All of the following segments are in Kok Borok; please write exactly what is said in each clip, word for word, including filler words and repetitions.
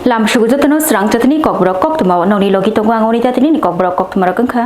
Lam sugu jotono srang chatini kokborok koktwmao nongni logi tongo ang oni chatini ni kokborok koktwmarok wngkha.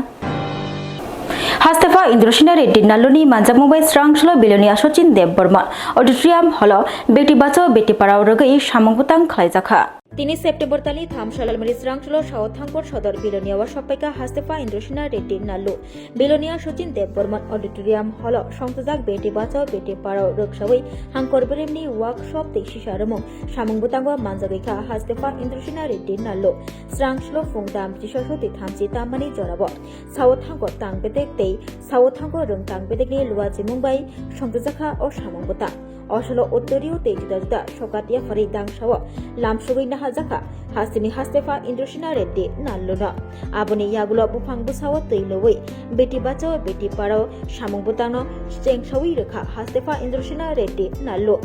Hastepha Indrasena Reddy Nalluni manjakmung bai srang solo Bilonia Sachin Deb Borma Auditorium Hall o Beti Bachao Beti Padhao rwgwi samung bwtang khlaijakha. Tini September talni tham salmani srang solo South Hangkor Sodor Bilonia o sokpaikha Hastepha Indrasena Reddy Nallu. Bilonia Sachin Deb Borma Auditorium Hall o songchajak Beti Bachao Beti Padhao rwksawi hangkor beremni workshop tei sisa rwmung samung bwtango manjagwi kha Hastepha Indrasena Reddy Nallu. Srang solo phung tam chisosoti thamchi tammani jorao South Hangkor tang bedek tei South Hangkor rwng tang bedekni luachimung bai songchajakha o samung bwtang. Osolo uttorio tei juda juda sokat yaphari dangsao lamsogwi naharjakha hasteni Hastepha Indrasena Reddy Nalluno. Aboni yagulo buphang bwsao twi lowi Beti Bachao Beti Padhao samung bwtangno chengsawi rwkha Hastepha Indrasena Reddy Nallu.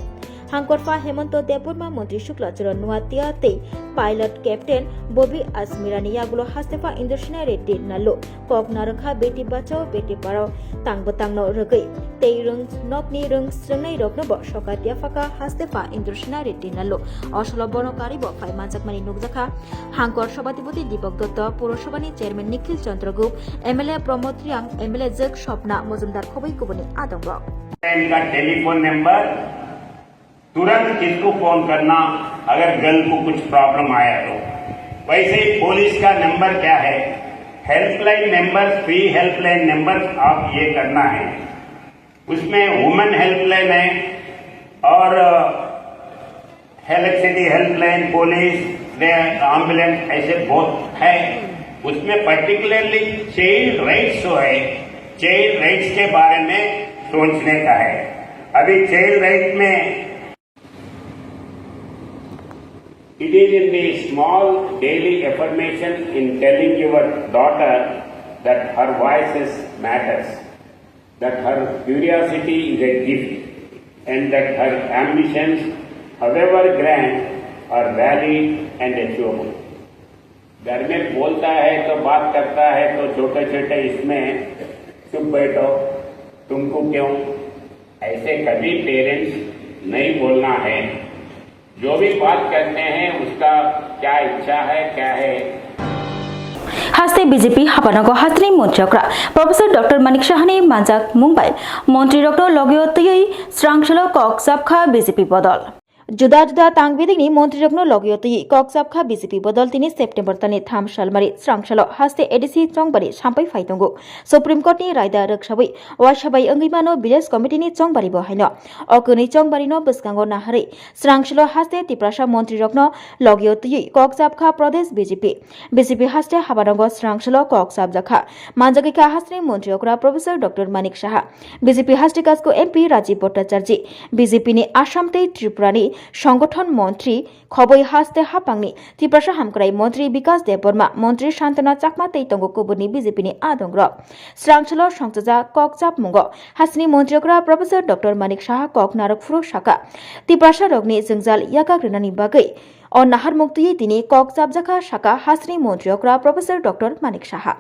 Hangkorpha Hemanta Debbarma, Montri Shukla Charan Noatia tei pilot captain Bobby Asmirani yagulo Hastepha Indrasena Reddy Nallu kok narwkha Beti Bachao Beti Padhao tang bwtangno rwgwi tei rwng nokni rwng srwngnai roknobo sokat yaphakha Hastepha Indrasena Reddy Nallu. Osolo bono karibo phai manjakmani nukjakha. Hangkor Sabhapati Dipok Dotto, Purosabhani Chairman Nikhil Chandra Gup, M L A Pramod Reang, M L A Jwk Swapna Majumdar khobwi kubuni adongrok. इनका telephone number, तुरंत किसको फोन करना अगर गर्ल को कुछ प्रॉब्लम आया तो। वैसे ही पुलिस का नंबर क्या है, helpline number, free helpline number आप ये करना है। उसमें वुमेन हेल्पलाइन है और इलेक्ट्रिसिटी हेल्पलाइन, पुलिस, एम्बुलेंस, ऐसे बहुत है। उसमें पर्टिकुलरली चाइल्ड राइट्स जो है, चाइल्ड राइट्स के बारे में सोचने का है। अभी चाइल्ड राइट में, it is in the small daily affirmation in telling your daughter that her voices matters, that her curiosity is a gift, and that her ambitions, however grand, are valid and achievable. घर में बोलता है तो, बात करता है तो छोटे छोटे इसमें, "चुप बैठो, तुमको क्यों?" ऐसे कभी पेरेंट्स नहीं बोलना है। जो भी बात करते हैं उसका क्या इच्छा है, क्या है। Haste B J P hapanogo hasteni montri okra Professor Doctor Manik Sahani manjakmung bai montri rokno logio twiwi srang solo kok chapkha B J P bodol. Juda juda tang bidikni montrirokno logio twi kok chapkha B J P bodol tini September talni tham salmari srang salo haste A D C Chongbari sampai phai tongo. Supreme Court ni raida rwksawi waisa bai wngwi mano village committee ni Chongbari bo haino. O kwnwi Chongbari no bwskango naharwi srang salo haste Tiprasa montrirokno logio twi kok chapkha Pradesh B J P. B J P haste habarango srang salo kok chapjakha. Manjagwi kha hasteni montri okra Professor Doctor Manik Saha. B J P haste kasko M P Rajiv Bhattacharjee, B J P ni Assam tei Tripura ni Songgothon Montri, khoboi haste hapangni Tiprasa Hamkrai Montri Bikas Debbarma, Montri Santana Chakma tei tongo kubuni B J P ni adongrok. Srang salo songchajak kok chapmungo hasteni montri okra Professor Doctor Manik Saha kok narok phuru saka, Tiprasa rokni jwngjal yakak rwnani bagwi o naharmuk twiwi tini kok chapjakha saka hasteni montri okra Professor Doctor Manik Saha.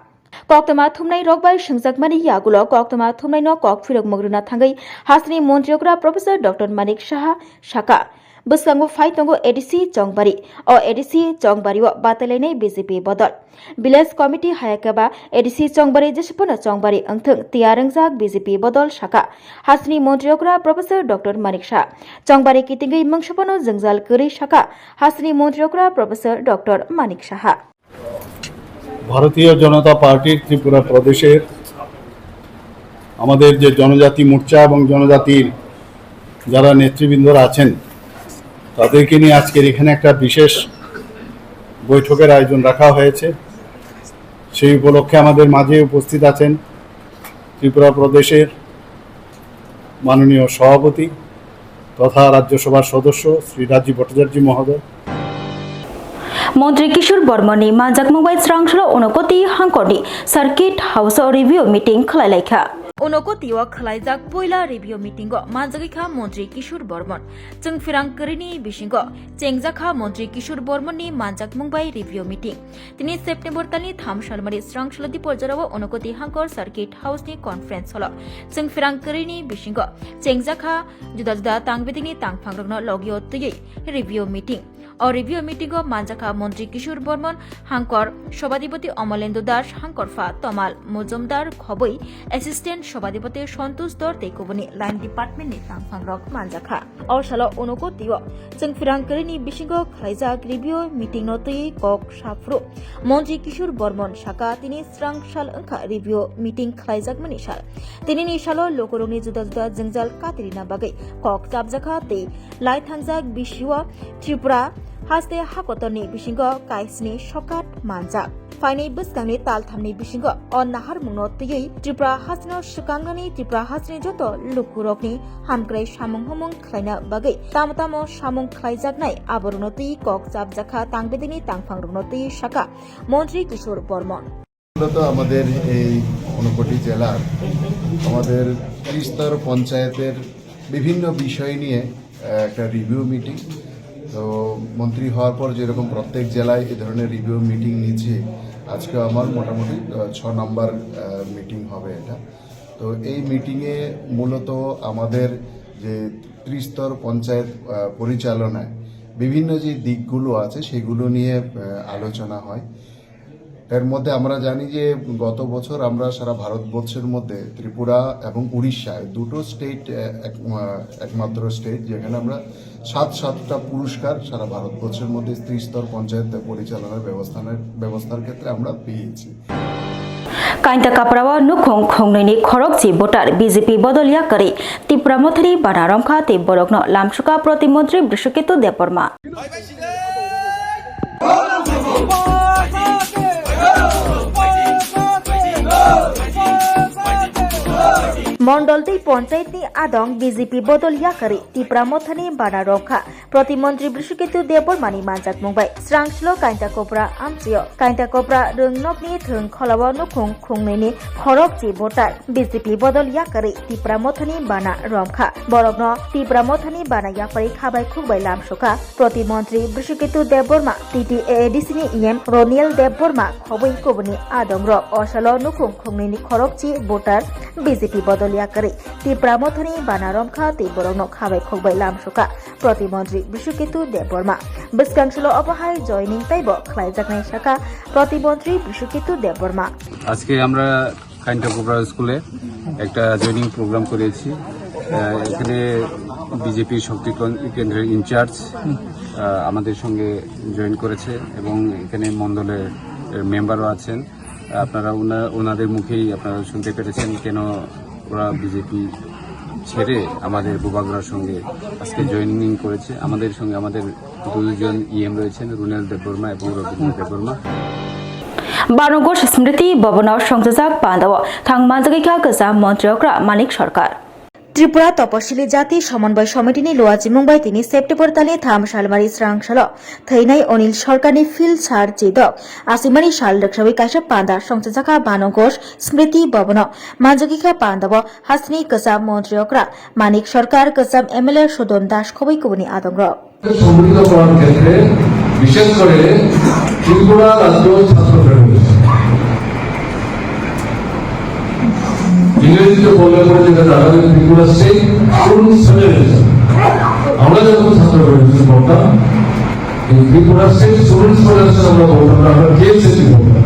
Koktwma thumnai rok bai swngjakmani yagulo koktwma thumnai no kok phirokmung rwna thangwi hasteni montri okra Professor Doctor Manik Saha saka, bwskango phai tongo A D C Chongbari. O A D C Chongbari o batailainai B J P bodol. Village committee hayakhe ba A D C Chongbari jesupano Chongbari wngthwng tiyar wngjak B J P bodol saka hasteni montri okra Professor Doctor Manik Saha. Chongbari kitingwi mungsupano jwngjal kwrwi saka hasteni montri okra Professor Doctor Manik Saha. ভারতীয় জনতা পার্টির ত্রিপুরা প্রদেশের আমাদের যে জনজাতি মোর্চা এবং জনজাতির যারা নেতৃবৃন্দরা আছেন, তাদেরকে নিয়ে আজকের এখানে একটা বিশেষ বৈঠকের আয়োজন রাখা হয়েছে। সেই উপলক্ষে আমাদের মাঝে উপস্থিত আছেন ত্রিপুরা প্রদেশের মাননীয় সভাপতি তথা রাজ্যসভার সদস্য শ্রী রাজীব ভট্টাচার্য মহোদয়। Montri Kishore Bormani manjakmung bai srang salo Unakoti hangkorni Circuit House o review meeting khlai laikha. Unakoti o khlaijak puila review meeting o manjagwi kha Montri Kishore Bormon. Chwng phirang kwrwini bisingo chengjakha Montri Kishore Bormon ni manjakmung bai review meeting. Tini September talni tham salmari srang salo dipor jorao Unakoti hangkor Circuit House ni conference hall o chwng phirang kwrwini bisingo chengjakha juda juda tang bidini tangphang rokno logio twiwi review meeting. O review meeting o manjakha Montri Kishore Bormon, Hangkor Sobadipati Omolendu Das, Hangkor Pha Tomal Mojumdar, Khoboi Assistant Sobadipati Santosh Dor tei kubuni line department ni tangphang rok manjakha. O salo unuko tio chwng phirang kwrwini bisingo khlaijak review meeting no twi kok saphuru Montri Kishore Bormon saka tini srang sal wngkha review meeting khlaijakmani sal. Tinini salo lukurokni juda juda jwngjal katirina bagwi kok chapjakha tei lai thangjak bisio Tripura haste hakotorni bisingo kaisni sokat manjak. Phainai bwskangni talthamni bisingo o naharmungno twiwi Tripura hasteno swkangnani Tripura hasteni joto lukurokni hamkrai samung humung khlaina bagwi tamo tamo samung khlaijaknai aborokno twi kok chapjakha tangbedini tangphangrokno twi saka Montri Kishore Bormon. মূলত আমাদের এই ঊনকোটি জেলার আমাদের ত্রিস্তর পঞ্চায়েতের বিভিন্ন বিষয় নিয়ে, আহ, একটা রিভিউ মিটিং। তো মন্ত্রী হওয়ার পর যেরকম প্রত্যেক জেলায় এ ধরনের রিভিউ মিটিং নিচ্ছে, আজকে আমার মোটামুটি, আহ, ছ নম্বর, আহ, মিটিং হবে এটা। তো এই মিটিংয়ে মূলত আমাদের যে ত্রিস্তর পঞ্চায়েত, আহ, পরিচালনায় বিভিন্ন যে দিকগুলো আছে সেগুলো নিয়ে, আহ, আলোচনা হয়। এর মধ্যে আমরা জানি যে গত বছর আমরা সারা ভারতবর্ষের মধ্যে ত্রিপুরা এবং উড়িষ্যা এই দুটো স্টেট, আহ, এক-, আহ, একমাত্র স্টেট যেখানে আমরা সাত সাতটা পুরস্কার সারা ভারতবর্ষের মধ্যে ত্রিস্তর পঞ্চায়েত পরিচালনার ব্যবস্থানের, ব্যবস্থার ক্ষেত্রে আমরা পেয়েছি। Kainta Kaprao nukhung khungnwini khorokchi voter B J P bodol yakarwi Tipra Mothani bana romkha tei borokno lamsukha Protimontri Brishaketu Debbarma. Mondol tei ponchayat ni adong B J P bodol yakarwi Tipra Mothani bana romkha Protimontri Brishaketu Debbarma ni manjakmung bai srang silo Kainta Kopra amchio. Kainta Kopra rwngnokni thwng kholao nukhung khungnwini khorokchi voter B J P bodol yakarwi Tipra Mothani bana romkha. Borokno Tipra Mothani bana yakarwi khabai khukbai lamsukha. Protimontri Brishaketu Debbarma, T T A A D C ni E M Roniel Debbarma, khobwi kubuni adongrok. O salo nukhung khungnwini khorokchi voter B J P bodol yakarwi Tipra Mothani bana romkha tei borokno khabai khukbai lamsukha Protimontri Brishaketu Debbarma. Bwskang salo obo hai joining teibo khlaijaknai sakha Protimontri Brishaketu Debbarma. আজকে আমরা কাইন্টাকোপড়া স্কুলে একটা joining programme করেছি। আহ, এখানে বিজেপি শক্তি কন-, কেন্দ্রের ইনচার্জ, আহ, আমাদের সঙ্গে জয়েন করেছে এবং এখানে মণ্ডলের, আহ, মেম্বারও আছেন। আপনারা ওনা-, ওনাদের মুখেই আপনারা শুনতে পেরেছেন কেন ওরা বিজেপি ছেড়ে আমাদের বুবাগ্রার সঙ্গে আজকে জয়েনিং করেছে। আমাদের সঙ্গে আমাদের দুইজন ইএম রয়েছেন, রুনেল দেববর্মা এবং রবীন্দ্র Debbarma. Banogor Smriti Bhavan o songchajak pandao thang manjagwi kha kwcham montri okra Manik Sarkar. Tripura Tapasili Jati Somonboi Somiti ni luachimung bai tini September talni tham salmari srang salo thwinai Anil Sarkar ni field sar chidok asimani sal rwksawi kaisa panda songchajak kha Banogor Smriti Bhavan o. Manjagwi kha pandao hasteni kwcham montri okra Manik Sarkar, kwcham M L A Sudon Das khobwi kubuni adongrok. সংগঠিত করার ক্ষেত্রে বিশেষ করে ত্রিপুরা রাজ্য ছাত্র ফেডারেশন, ইংরেজিতে বললে পরে যেটা দাঁড়াবে ত্রিপুরা স্টেট স্টুডেন্টস ফেডারেশন। আমরা যখন ছাত্র ফেডারেশন করতাম, এই ত্রিপুরা স্টেট স্টুডেন্টস ফেডারেশন আমরা বলতাম না, আমরা টিএসএফসি বলতাম।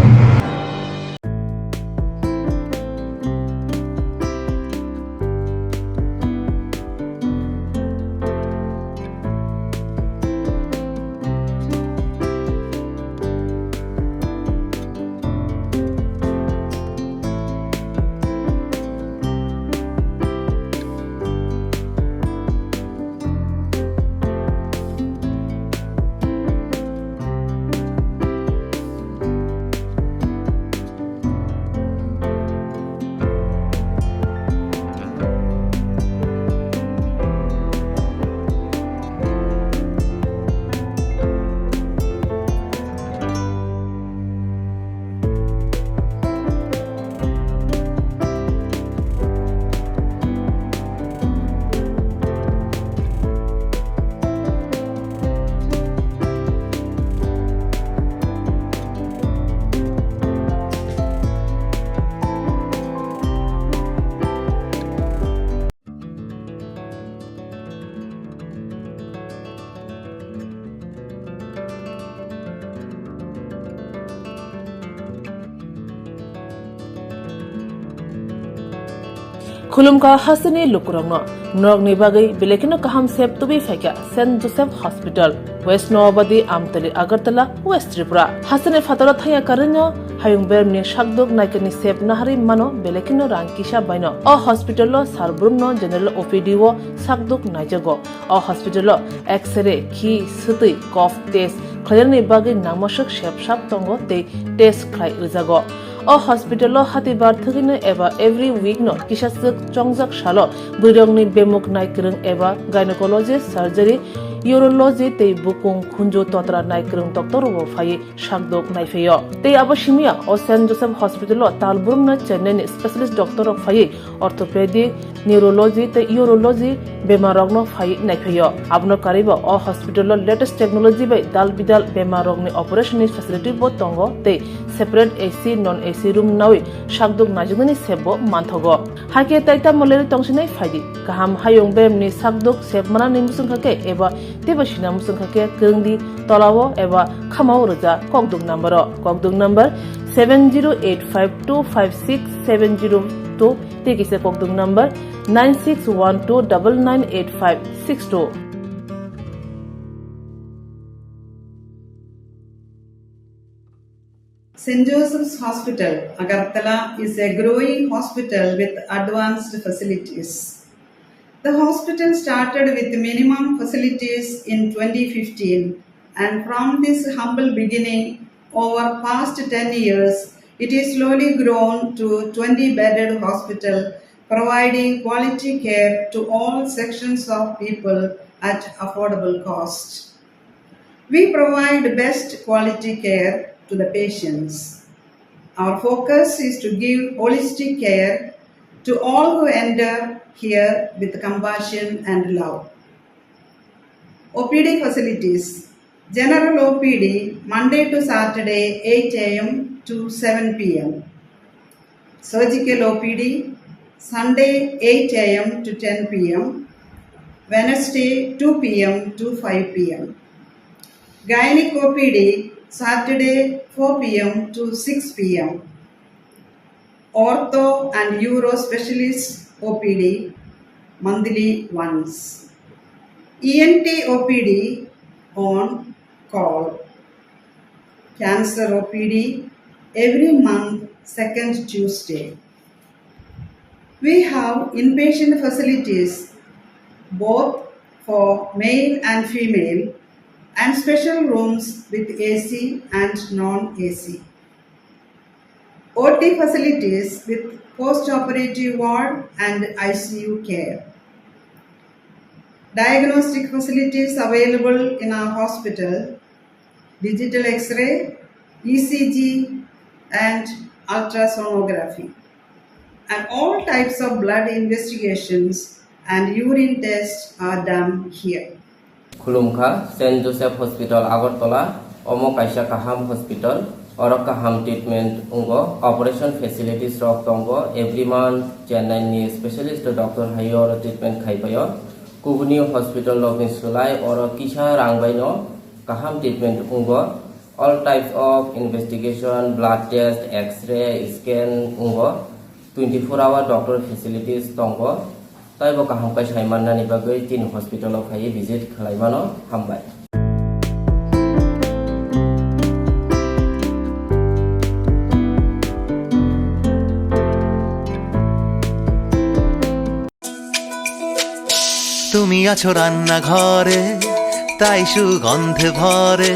Khulumkha hasteni lukurokno, norokni bagwi belekino kaham sep tubui phaikha Saint Joseph Hospital, West Noabadi, Amtali, Agartala, West Tripura. Hasteni phataro thangya karwino hayung bermni sakduk naikani sep naharwi mano belekino rang kisa baino. O hospital-o sar brumno general O P D-o sakduk naijago. O hospital-o X-ray, khi, swtwi, cough test khlainani bagwi nangmaswk sep sap tongo tei test khlai rwjago. O hospital-o hatibar thwgwino eba every week-no kisaswk chongjak salo bwrwirokni bemuk naikwrwng eba gynecologist, surgery, urology tei bukung khunju totra naikwrwng doctor-rokbo phaiwi sakdok naiphaio. Tei abo simiya o Saint Joseph Hospital-o tal brumno Chennai-ni specialist doctor-rok phaiwi orthopedic, neurology tei urology bemarrokno phaiwi naiphaio. Abono karwibo o hospital-o latest technology bai dal bidal bemarrokni operation-ni facility-bo tongo tei separate A C, non A C room nawi sakdok naijaknani sepbo manthogo. Haikhe tai tamo lerwi tongsinai phaidi. Kaham hayung beremni sakdok sep manani muchungkha khe eba teibo sina muchungkha khe kwrwngdi tolao eba khamao rwja kokduk number-o. Kokduk number seven zero eight five two five six seven zero two tei kisa kokduk number nine six one two double nine eight five six two. Saint Joseph's Hospital, Agartala is a growing hospital with advanced facilities. The hospital started with minimum facilities in twenty fifteen, and from this humble beginning, over past ten years, it is slowly grown to twenty bedded hospital, providing quality care to all sections of people at affordable cost. We provide best quality care to the patients. Our focus is to give holistic care to all who enter here with compassion and love. O P D facilities. General O P D, Monday to Saturday, eight A M to seven P M. Surgical O P D, Sunday, eight A M to ten P M, Wednesday, two P M to five P M. Gynec O P D, Saturday, four P M to six P M. Ortho and Uro Specialist O P D, monthly once. E N T O P D on call. Cancer O P D every month, second Tuesday. We have inpatient facilities both for male and female and special rooms with A C and non-A C. O T facilities with post-operative ward and I C U care. Diagnostic facilities available in our hospital, digital X-ray, E C G, and ultrasonography. And all types of blood investigations and urine tests are done here. Khulumkha, Saint Joseph Hospital, Agartala, omo kaisa kaham hospital, oro kaham treatment wngo, operation facilities rok tongo, every month Chennai ni specialist doctor hai oro treatment khai paio. Kubuni hospital rokni swlai oro kisa rang baino kaham treatment wngo. All types of investigation, blood test, X-ray, scan wngo. Twenty four hour doctor facilities tongo. Taibo kaham khe sai mannani bagwi chini hospital o phaiwi visit khlai mano. Hambai. তুমি আছো রান্নাঘরে, তাই সুগন্ধে ভরে।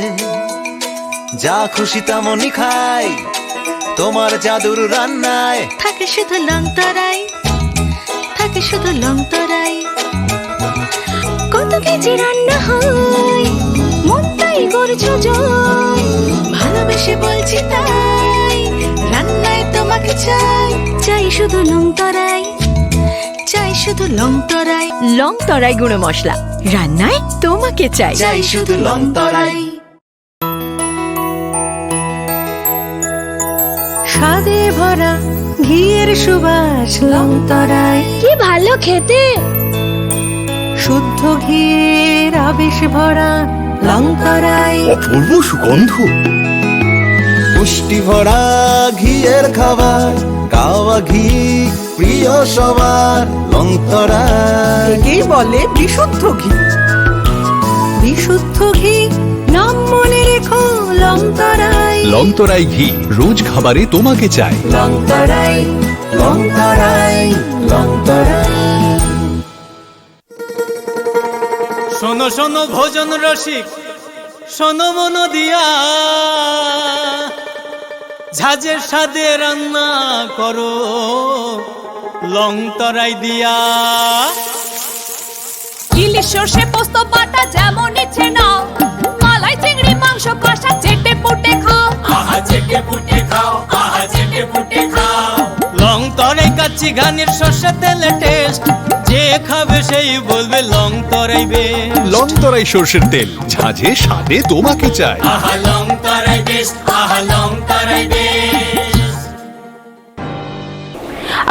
যা খুশি তেমনই খাই, তোমার জাদুর রান্নায়। থাকে শুধু লং তরাই, থাকে শুধু লং তরাই। কত কেজি রান্না হয়, মন তাই করছো জয়। ভালোবেসে বলছি তাই, রান্নায় তোমাকে চাই। চাই শুধু লং তরাই, চাই শুধু লং তরাই। লং তরাই গুঁড়ো মশলা, রান্নায় তোমাকে চাই। চাই শুধু লং তরাই। স্বাদে ভরা ঘিয়ের সুবাস লং তরাই। কি ভালো খেতে! শুদ্ধ ঘিয়ের আবেশ ভরা লং তরাই। অপূর্ব সুগন্ধ। পুষ্টি ভরা ঘিয়ের খাবার, আওয়া ঘি প্রিয় সবার লংতরাই। একেই বলে বিশুদ্ধ ঘি। বিশুদ্ধ ঘি, নাম মনে রেখো, লংতরাই। লংতরাই ঘি, রোজ খাবারে তোমাকে চাই। লংতরাই, লংতরাই, লংতরাই। শোনো শোনো ভোজন রসিক, শোনো মন দিয়া, ঝাঁঝের স্বাদে রান্না করো লং তরাই দিয়া। ইলিশ সর্ষে পোস্ত বাটা যেমন ইচ্ছে নাও, মালাই চিংড়ি মাংস কষা চেটে পুটে খাও। আহা চেটে পুটে খাও, আহা চেটে পুটে খাও। লং তরাই কাচ্চি ঘানির সর্ষে তেলে টেস্ট, যে খাবে সেই বলবে লং তরাই বেস্ট। লং তরাই সর্ষের তেল, ঝাঁঝে স্বাদে তোমাকে চাই। আহা লং তরাই বেস্ট, আহা লং তরাই best.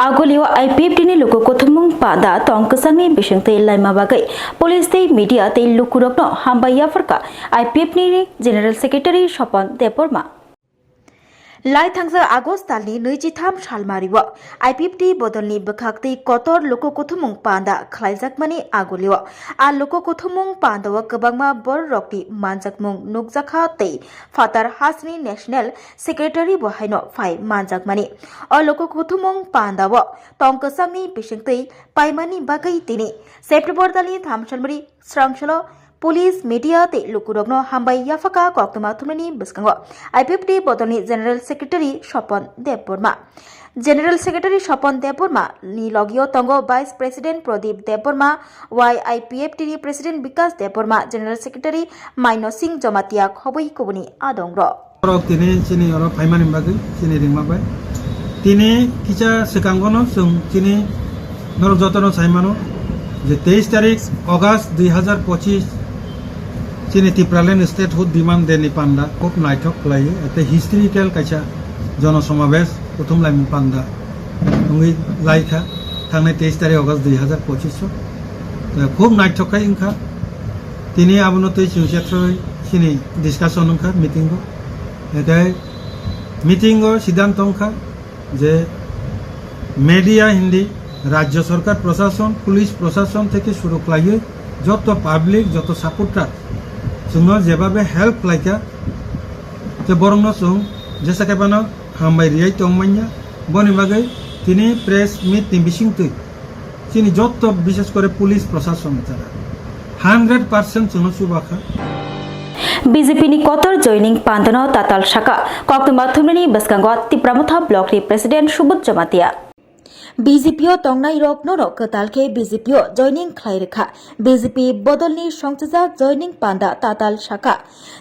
Agulio I P F T ni luku kuthumung panda tong kwchangni bisingtwi laima bagwi police tei media tei lukurokno hambai yapharkha I P F T ni General Secretary Sopon Debbarma. Lai thangjak August talni nwichitham salmario I P F T bodolni bwkhaktwi kotor luku kuthumung panda khlaijakmani agulio. A luku kuthumung pandao kwbangma bororokni manjakmung nukjakha tei phatar hasteni National Secretary bo haino phai manjakmani. O luku kuthumung pandao tong kwchangni bisingtwi paimani bagwi tini September talni tham salmari srangsalo police, media tei lukurokno hambai yapharkha koktwma thumnani bwskango I P F T bodolni General Secretary Sopon Debbarma. General Secretary Sopon Debbarma ni logio tongo Vice President Pradip Debbarma, Y I P F T ni President Bikas Debbarma, General Secretary Maino Singh Jamatia khobwi kubuni adongrok. Borok tini chini oro phaimani bagwi chini ringma bai. Tini kisa swkangono chwng chini norok jotono sai mano je teis tarik August dui hazar pochis chini Tipraland Statehood Demand Day ni panda khub naithok khlaiwi, ete historical kaisa jono somabesh kuthum laimung panda wngwi laikha thangnai teis tarik August dui hazar pochis o. Khub naithok khai wngkha. Tini abono twi chwng chethrwi chini discussion wngkha meeting o. Ete meeting o siddhanto wngkha je media hindi rajyo sorkar prosason, police prosason theke shuru khlaiwi joto public, joto supporter chwngno jebabe help khlaikha, je borokno chwng jesa khe phano hambai riyai tongmanya. Boni bagwi tini press meet ni bisingtwi chini jotto, bishes kore police prosason jara hundred percent chwngno chubakha. B J P ni kotor joining pandano tatal saka koktwma thumnani bwskango Tipra Motha block ni president Subodh Jamatia. B J P o tongnai rok nono kwtal khe B J P o joining khlai rwkha. B J P bodolni songchajak joining panda tatal saka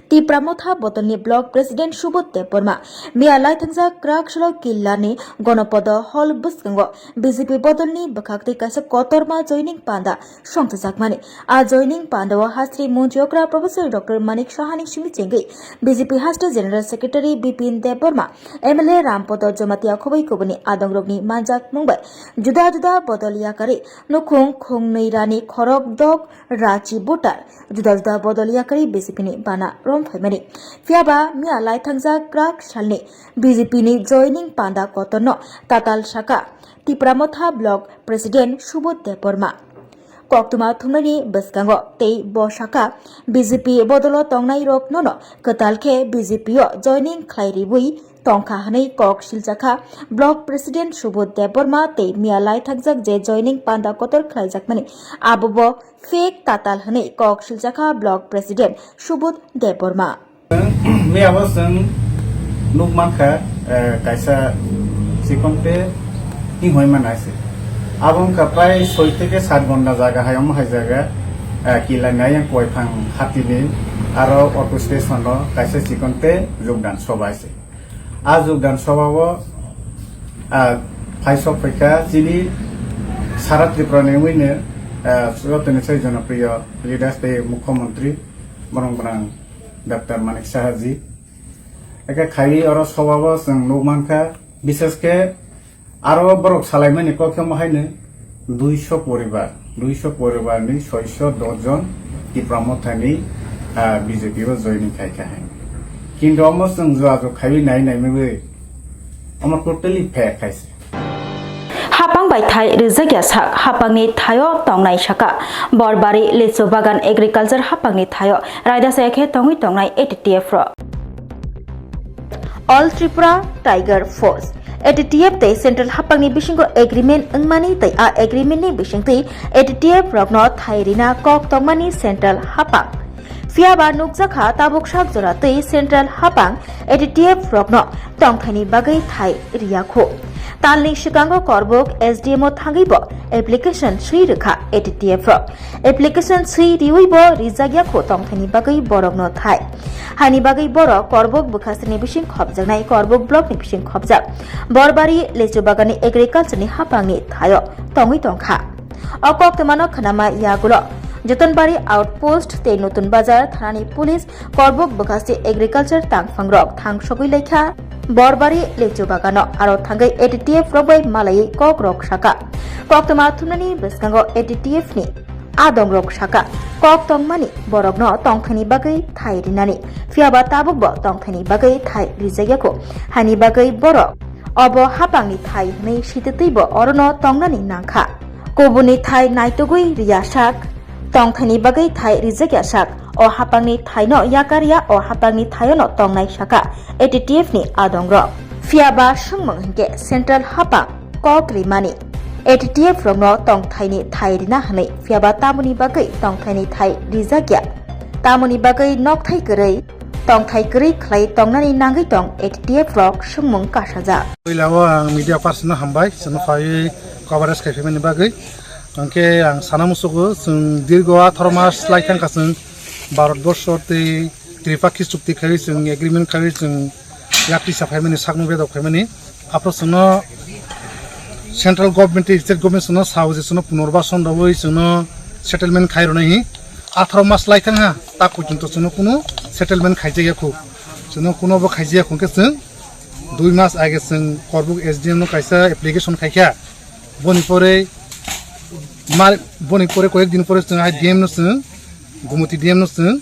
Tipra Motha bodolni block president Subodh Debbarma. Miya laithangjak Kraksalo Killani Gonopodo hall bwskango B J P bodolni bwkhaktwi kaisa kotorma joining panda songchajakmani. A joining pandao hasteni montri okra Professor Doctor Manik Sahani simi chengwi B J P haste General Secretary Bipin Debbarma, M L A Rampodo Jamatia khobwi kubuni adongrokni manjak mungbai juda juda bodol yakarwi nukhung khungnwi rani khorok dok rachi butar juda juda bodol yakarwi B J P ni bana romphaimani. Phiyaba miya laithangjak Krak salni B J P ni joining panda kotorno tatal saka Tipra Motha block president Subodh Debbarma. Koktwma thumnani bwskango tei bo saka B J P bodolo tongnai rok nono kwtal khe B J P o joining khlai ribwi tongkha hwnwi kok siljakha block president Subodh Debbarma tei miya laithangjak je joining panda kotor khlaijakmani abo bo fake tatal hwnwi kok siljakha block president Subodh Debbarma. Miyabo chwng nuk mankha, eh, kaisa chikonte hinghoi manai se. Abo wngkha prai soi theke sat ghonta jaga hai omo hai jaga, eh, Killani ayang Koiphang hatini aro auto station o kaisa chikonte jogdan sobai se. A jogdan sobao, ah, phaisok phaikha chini sara Tripura ni wngwi no, ah, jotoni sai jonopriyo leaders tei mukhyamantri borong bwrang Doctor Manik Saha ji. Eke khaiwi oro sobao chwng nuk mankha, bishesh khe aro borok salaimani kok khe omo haino duiso poribar, duiso poribar ni soiso dos jon Tipra Mothani, ah, B J P o joining khaikha hai. Kintu omo chwng jua jug khaiwi nai nai migwi omo totally fake hai se. Bai thai rijak ya sak hapangni thaio tongnai saka. Borbari, Lichu Bagan, Agriculture hapangni thaio raida saya khe tongwi tongnai A T T F rok. All Tripura Tiger Force, A T T F tei Central hapangni bisingo agreement wngmani tei a agreement ni bisingtwi A T T F rokno thai rina kok tongmani Central hapang. Phiya ba nukjakha tabuk sak jora twi Central hapang A T T F rokno tongthaini bagwi thai riyakhu. Talni swkango Korbuk S D M o thangwi bo application swi rwkha A T T F rok. Application swi riwi bo rijak yakhu tongthaini bagwi borokno thai. Haini bagwi borok Korbuk bwkhasni bising khopjaknai Korbuk block ni bising khopjak Borbari Lichu Baganni Agriculture ni hapangni thaio tongwi tongkha. O koktwmano khwnama yagulo Jotonbari Outpost tei Notun Bazar thanani police Korbuk bwkhasti agriculture tangphangrok thang sogwi laikha Borbari Lichu Bagano, aro thangwi A T T F rok bai malaiwi kokrok saka. Koktwma thumnani bwskango A T T F ni adongrok saka kok tongmani borokno tongthaini bagwi thai rinani, phiya ba tabukbo tongthaini bagwi thai rijakyaku, haini bagwi borok obo hapangni thai hwnwi sititwibo orono tongnani nangkha. Kubuni thai naitugwi riya sak, tongthaini bagwi thai rijakya sak, o hapangni thaino yakar ya, o hapangni thaiono tongnai saka A T T F ni adongrok. Phiya ba swngmung hinkhe Central hapang kok rimani A T T F rokno tongthaini thai rina hwnwi, phiya ba tamoni bagwi tongthaini thai rijakya, tamoni bagwi nokthai kwrwi tongthai kwrwi khlai tongnani nangwi tong A T T F rok swngmung kasajak. Puila o ang media person no hambai, chwngno phaiwi coverage khai phaimani bagwi. Hwnkhe ang sana musugo, chwng dirgo atharo mas lai thangkha chwng Bharat borsho tei Tripakhi chukti khaiwi chwng agreement khaiwi chwng yak tisa phaimani, sakno bedok phaimani. Aphuru chwngno central government tei state government chwngno sao je chwngno punorbashan rwui chwngno settlement khai rwna hi atharo mas lai thang ha, ta porjonto chwngno kunu settlement khaijak ya khu. Chwngno kuno bo khaijak ya khu, hwnkhe chwng dui mas age chwng Korbuk S D M no kaisa application khaikha. Boni pore mar-, boni pore koyek din pore chwng hai D M no chwng, Gumoti D M no chwng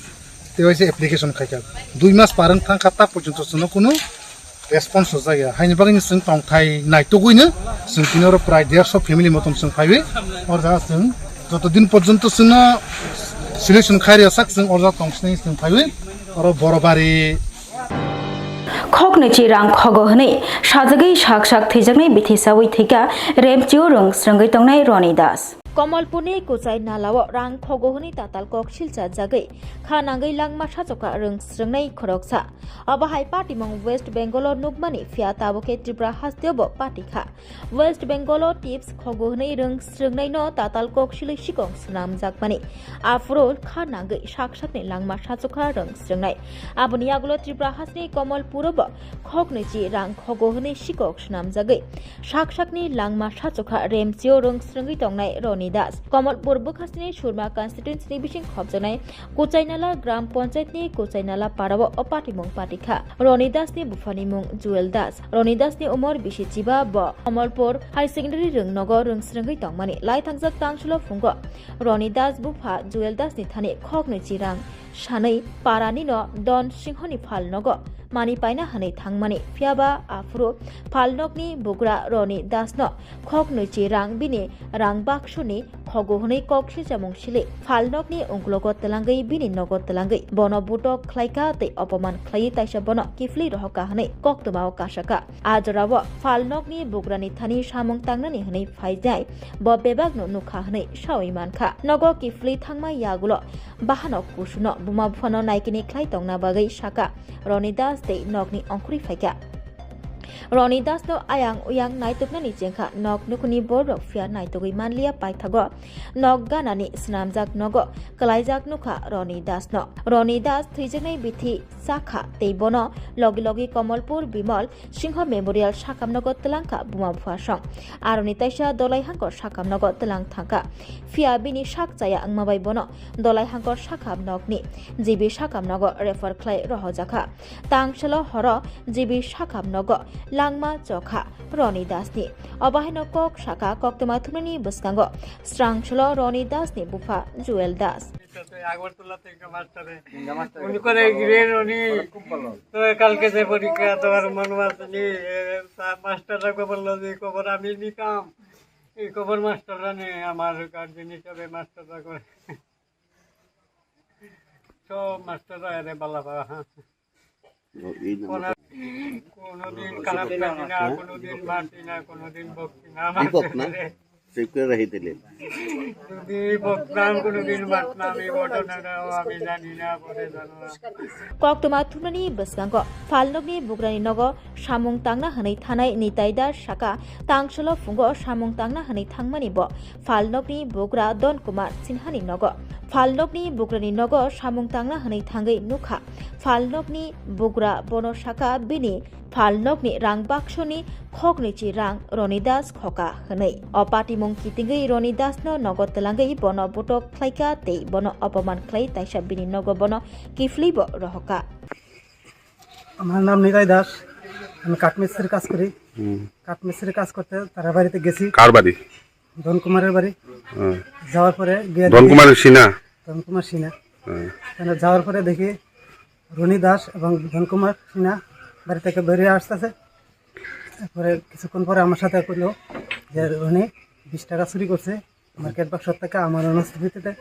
tei waisa application khaikha. Dui mas par wng thangkha, ta porjonto chwngno kunu response rwjak ya. Haini bagwino chwng tongthai naitugwino chwng tini oro prai dersho family motom chwng phaiwi. Oro jaga chwng joto din porjonto chwngno solution khai rwya sak chwng oro jaga tongsinai chwng phaiwi. Oro Borobari. Khoknwi chi rang khogo hwnwi sajagwi sak sak thwijaknai bithi sawi thwikha Remchio rwng srwngwi tongnai Roni Das. Komolpurni Kuchai Nalao rang khogo hwnwi tatal kok silcha jagwi kha nangwi langma sachokha rwng srwngnai khoroksa. Obo hai patimung West Bengal o nukmani, phiya tabukhe Tripura hasteo bo patikha. West Bengal o tips khogo hwnwi rwng srwngnaino tatal kok silwi sikong swnamjakmani. Aphuru kha nangwi sak sakni langma sachokha rwng srwngnai. Aboni yagulo Tripura hasteni Komolpuro bo khoknwi chi rang khogo hwnwi sikok swnamjagwi sak sakni langma sachokha Remchio rwng srwngwi tongnai Roni Das. Komolpur bwkhasteni Surma constituency ni bising khopjaknai Kuchainala Gram Panchayat ni Kuchainala parao o patimung patikha. Roni Das ni buphani mung Juel Das. Roni Das ni umor bisi chiba, bo Komolpur High Secondary rwng nogo rwng srwngwi tongmani. Lai thangjak tangsulo phungo Roni Das bupha Juel Das ni thani khoknwi chi rang sanwi parani no Don Singho ni phalnogo mani paina hwnwi thangmani. Phiyaba aphuru phalnokni bugra Roni Das no khoknwi chi rang bini rang baksuni khogo hwnwi kok silchamung sili phalnokni ungklogo twlangwi bini nogo twlangwi bono butok khlaikha tei opoman khlaiwi taisa bono kiphilwi rohorkha hwnwi koktwmao kasakha. A jorao phalnokni bugrani thani samung tangnani hwnwi phainai bo bebakno nukha hwnwi sawi mankha. Nogo kiphilwi thangma yagulo bahanok kusuno buma buphano naikini khlai tongna bagwi sakha Roni Das tei nokni ongkhorwi phaikha. Roni Das no ayang uyang naituknani chengkha, nok nukhungni borok phiya naitugwi manliya, paithago nok ganani swnamjak nogo kwlaijak nukha Roni Das no. Roni Das thwijaknai bithi chakha tei bono logi logi Komolpur Bimal Singho Memorial sakamnogo twlangkha buma bupha song. Aroni taisa Dolai Hangkor sakamnogo twlang thangkha. Phiya bini sak chaya wngma bai bono Dolai Hangkor sakamnokni G B sakamnogo refer khlai rohojakha. Tangsalo horo G B sakamnogo langma chokha Roni Das ni. Obo haino kok saka koktwma thumnani bwskango srangsalo Roni Das ni bupha Juel Das. Agartala থেকে মাস্টারে। উনি করে গিরেন উনি। তো কালকে যে পরীক্ষা তোমার মনে আছে নি? এ, তা মাস্টাররা খবর লো যে খবর আমি নিতাম। এই খবর মাস্টাররা নেই, আমার গার্জেন হিসাবে মাস্টাররা করে। সব মাস্টাররা এরে বালা পাওয়া। কোনো, কোনোদিন খারাপ লাগি না, কোনোদিন মারছি না, কোনোদিন বকছি না। দীপক না? আমাদের সেভ করে রাখি দিলে। যদি বকতাম, কোনোদিন মারতাম, এই ঘটনাটাও আমি জানি না, পরে জানলাম। Koktwma thumnani bwskango phalnokni bugrani nogo samung tangna hwnwi thanai Nitai Das saka, tangsolo phungo samung tangna hwnwi thangmani bo phalnokni bugra Don Kumar Sinhani nogo. Phalnokni bugrani nogo samung tangna hwnwi thangwi nukha. Phalnokni bugra bono saka bini phalnokni rang baksoni khoknwichi rang Roni Das khoka hwnwi. O patimung kitingwi Roni Dasno nogo twlangwi bono butok khlaika tei bono opoman khlai taisa bini nogo bono kiphilwibo rohoka. আমার নাম নিতাই দাস। আমি কাঠমিস্ত্রির কাজ করি। হুম। কাঠমিস্ত্রির কাজ করতে তারা বাড়িতে গেছি। কার বাড়ি? ধন কুমারের বাড়ি। হুম। যাওয়ার পরে গিয়ে ধন দেখি কুমারের সিনহা? ধন কুমার সিনহা। হুম। ওখানে যাওয়ার পরে দেখি রনি দাস এবং ধন কুমার সিনহা বাড়ি থেকে বেরিয়ে আসতেছে। তারপরে কিছুক্ষণ পরে আমার সাথে কইলো যে রনি বিশ টাকা চুরি করছে। আমার ক্যাশ বাক্স থেকে আমার অনুপস্থিতিতে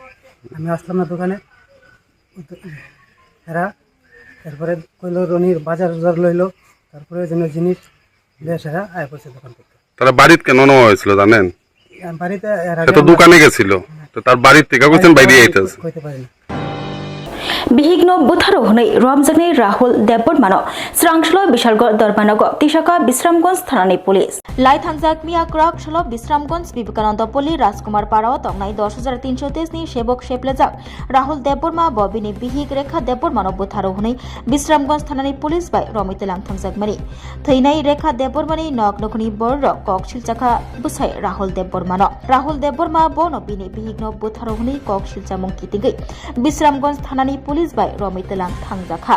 আমি আসলাম না দোকানে। এরা তারপরে কইলো রনির বাজার উজার লইলো, তারপরে ওই জন্য জিনিস বেশ এরা আয় করছে দোকান থেকে। তারা বাড়িত কেন নেওয়া হয়েছিল জানেন? আহ, বাড়িতে এর সে আগে তো আমরা দোকানে গেছিল, তো তার বাড়ির থেকে কইছেন বাইরে বাইরে আইতেছে। কইতে পারি না। Bihikno bwtharo hwnwi romjaknai Rahul Debbarmano Srangshlo Bishalgarh Dorbanogo tisaka Bisramganj thanani police. Lai thangjak miya kwrak salo Bisramganj Vivekananda Poli Rajkumar Parao tongnai dos hajar tinsho teis ni sebok seplejak Rahul Debbarma bo bini bihik Rekha Debbarmano bwtharo hwnwi Bisramganj thanani police bai romwi twilang thangjakmani. Thwinai Rekha Debbarmani nok nukhungni bororok kok silchakha bwsai Rahul Debbarmano. Rahul Debbarma bono bini bihikno bwtharo hwnwi kok silchamung kitingwi Bisramganj thanani police bai romwi twilang thangjakha.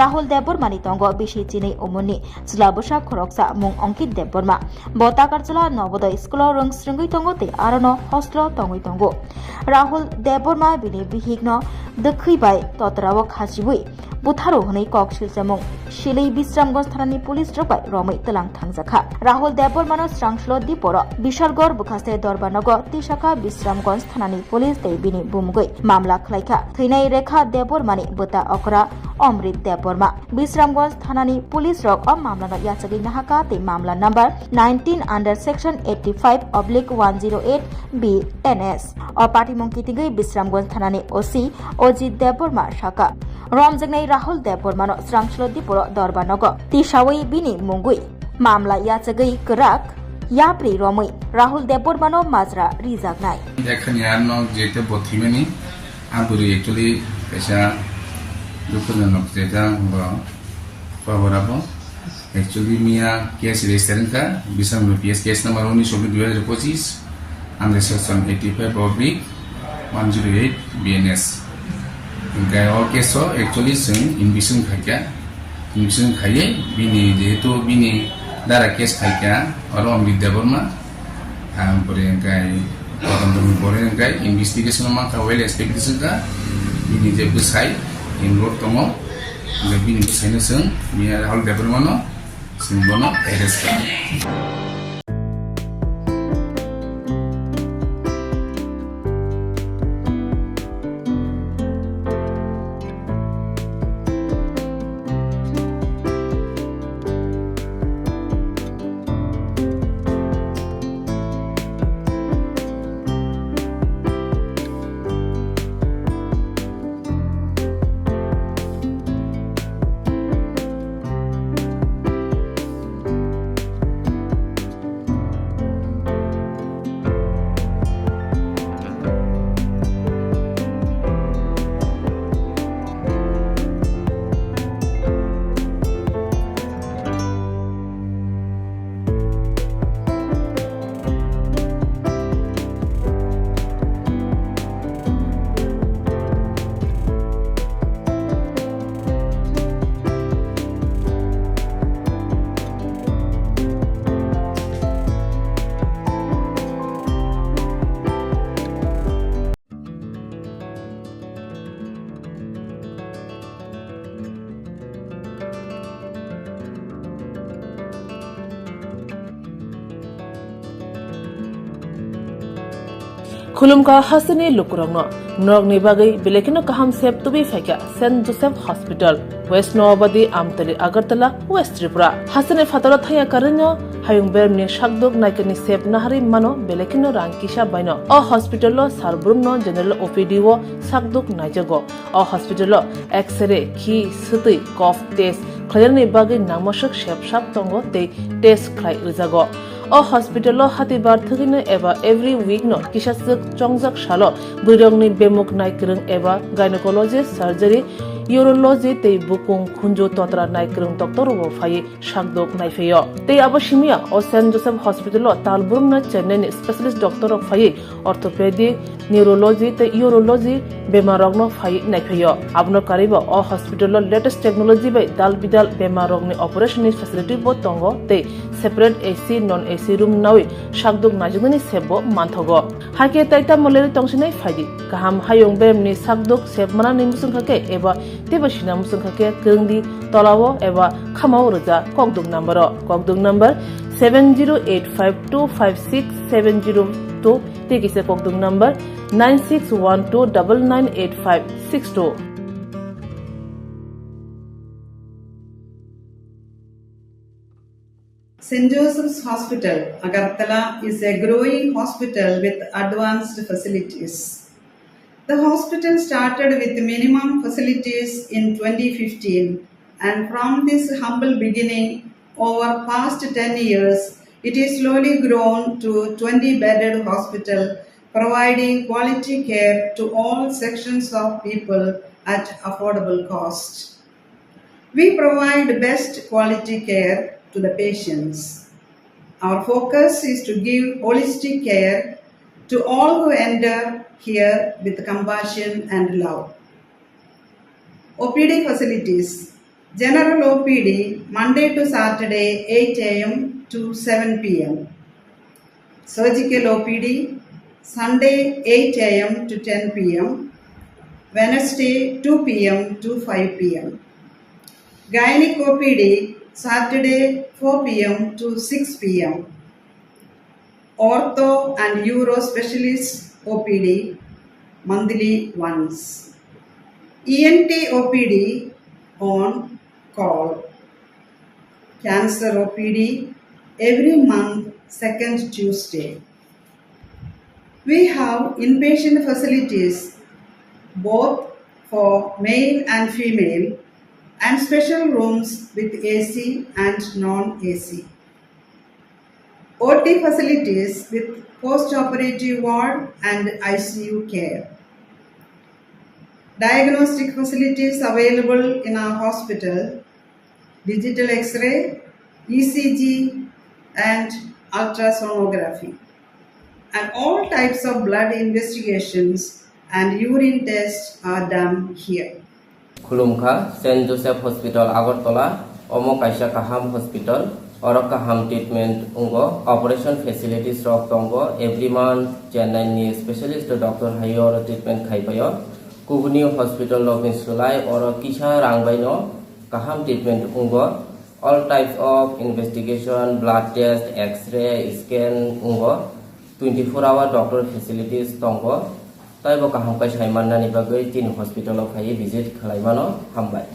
Rahul Debbarmani tongo bisi chinwi umorni chwla bwsa khoroksa mung Ankit Debbarma. Bo Takarchala Nobodoy school-o rwng swrwngwi tongo tei arono hostel-o tongwi tongo. Rahul Debbarma bini bihikno dwkhwi bai totrao khasiwi bwtharo hwnwi kok silchamung silwi Bisramganj thanani police rok bai romwi twilang thangjakha. Rahul Debbarmano Srangshlo Diporo Bishalgarh bwkhaste Dorbanogo tisaka Bisramganj thanani police tei bini bumugwi mamla khlaikha. Thwinai Rekha Debbarmani bwta okra Omrit Debbarma. Bisramganj thanani police rok o mamlano yachagwi nahaka tei mamla number nineteen under section eighty five oblique one zero eight B N S. O patimung kitingwi Bisramganj thanani O C Ojit Debbarma saka, romjaknai Rahul Debbarmano Srangshlo Diporo Dorbanogo tisawi bini mungwi mamla yachagwi kwrak yapri romwi Rahul Debbarmano majra rijaknai. Dekhani arno jete bo thwimani, a bwrwi actually kaisa dukhujonok jeta bo khobor abo. Actually miya case register wngkha, Bisramganj P S case number unis oblik dui hajar pochis, under section eighty five oblik one zero eight B N S. Hingke o case o actually chwng investigation khaikha, investigation khaiye bini jehetu bini dara case khaikha, oro Omrit Debbarma, ang pore hingke todonto ni pore hingke investigation o mankha, well expectation kha, bini je bwsai involve tongo, hingke bini bwsaino chwng miya Rahul Debbarmano chwng bono arrest kha. Khulumkha hasteni lukurokno, norokni bagwi belai kheno kaham sep tubui phaikha Saint Joseph Hospital, West Noabadi, Amtali, Agartala, West Tripura. Hasteni phataro thangya karwino hayung beremni sakduk naikani sep naharwi mano belai kheno rang kisa baino. O hospital-o sar brumno general O P D-o sakduk naijago. O hospital-o X-ray, khi, swtwi, cough test khlainani bagwi nangmaswk sep sap tongo tei test khlai rwjago. O hospital-o hatibar thwgwino eba every week-no kisaswk chongjak salo bwrwirokni bemuk naikwrwng eba gynecologist, surgery, urology tei bukung khunju totra naikwrwng doctor-rokbo phaiwi sakduk naiphaio. Tei abo simiya o Saint Joseph Hospital-o tal brumno Chennai-ni specialist doctor-rok phaiwi orthopedic, neurology tei urology bemarrokno phaiwi naiphaio. Abono karwibo o hospital-o latest technology bai dal bidal bemarrokni operation-ni facility-bo tongo tei separate A C, non A C room nawi sakduk naijaknani sepbo manthogo. Haikhe tai tamo lerwi tongsinai phaidi. Kaham hayung beremni sakduk sep manani muchungkha khe eba teibo sina muchungkha khe kwrwngdi tolao eba khamao rwja kokduk number-o. Kokduk number seven zero eight five two five six seven zero two tei kisa kokduk number nine six one two double nine eight five six two. Saint Joseph's Hospital, Agartala is a growing hospital with advanced facilities. The hospital started with minimum facilities in twenty fifteen, and from this humble beginning, over past ten years, it is slowly grown to twenty bedded hospital, providing quality care to all sections of people at affordable cost. We provide best quality care to the patients. Our focus is to give holistic care to all who enter here with compassion and love. O P D facilities. General O P D, Monday to Saturday, eight A M to seven P M. Surgical O P D, Sunday, eight A M to ten P M, Wednesday, two P M to five P M. Gynec O P D, Saturday, four P M to six P M. Ortho and Uro Specialist O P D, monthly once. E N T O P D on call. Cancer O P D every month, second Tuesday. We have inpatient facilities both for male and female and special rooms with A C and non-A C. O T facilities with post-operative ward and I C U care. Diagnostic facilities available in our hospital, digital X-ray, E C G, and ultrasonography. And all types of blood investigations and urine tests are done here. Khulumkha, Saint Joseph Hospital, Agartala, omo kaisa kaham hospital, oro kaham treatment wngo, operation facilities rok tongo, every month Chennai ni specialist doctor hai oro treatment khai paio. Kubuni hospital rokni swlai oro kisa rang bai no kaham treatment wngo. All types of investigation, blood test, X-ray, scan wngo. Twenty four hour doctor facilities tongo. Taibo kaham khe sai mannani bagwi chini hospital o phaiwi visit khlai mano. Hambai.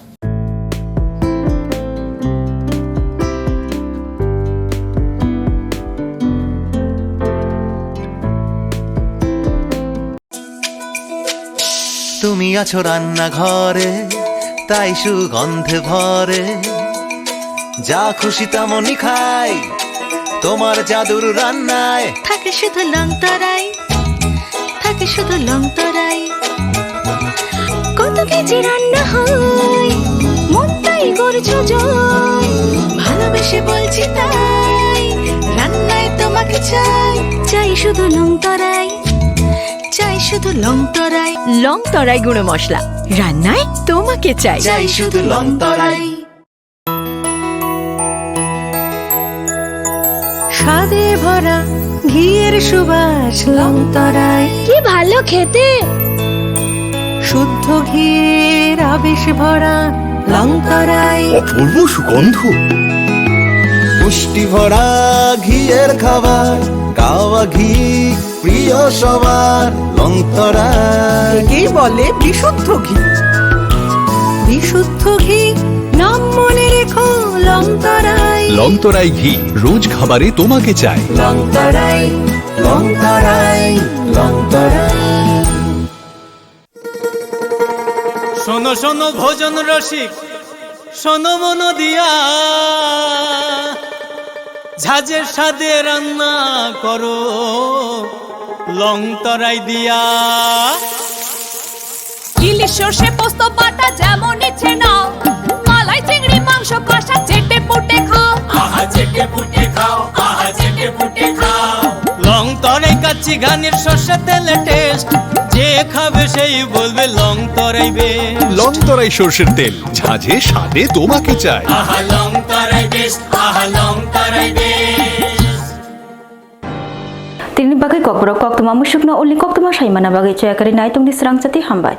তুমি আছো রান্নাঘরে, তাই সুগন্ধে ভরে। যা খুশি তেমনই খাই, তোমার জাদুর রান্নায়। থাকে শুধু লং তরাই, থাকে শুধু লং তরাই। কত কেজি রান্না হয়, মনটাই করছো জয়। ভালোবেসে বলছি তাই, রান্নায় তোমাকে চাই। চাই শুধু লং তরাই, চাই শুধু লং তরাই। লং তরাই গুঁড়ো মশলা, রান্নায় তোমাকে চাই। চাই শুধু লং তরাই। স্বাদে ভরা ঘিয়ের সুবাস লং তরাই। কি ভালো খেতে! শুদ্ধ ঘিয়ের আবেশ ভরা লং তরাই। অপূর্ব সুগন্ধ। পুষ্টি ভরা ঘিয়ের খাবার। কাওয়া ঘি প্রিয় সবার লংতরাই। একেই বলে বিশুদ্ধ ঘি। বিশুদ্ধ ঘি, নাম মনে রেখো, লংতরাই। লংতরাই ঘি, রোজ খাবারে তোমাকে চাই। লংতরাই, লংতরাই, লংতরাই। শোনো শোনো ভোজন রসিক, শোনো মন দিয়া, ঝাঁঝের স্বাদে রান্না করো লং তরাই দিয়া। ইলিশ সর্ষে পোস্ত বাটা যেমন ইচ্ছে নাও, মালাই চিংড়ি মাংস কষা চেটে পুটে খাও। আহা চেটে পুটে খাও, আহা চেটে পুটে খাও। লং তরাই কাচ্চি ঘানির সর্ষে তেলে টেস্ট, যে খাবে সেই বলবে লং তরাই বেস্ট। লং তরাই সর্ষের তেল, ঝাঁঝে স্বাদে তোমাকে চাই। আহা লং তরাই বেস্ট, আহা লং তরাই best. Tini bagwi kokborok koktwma musukno ulni koktwma saimana bagwi choyakari naitung di srangchati hambai.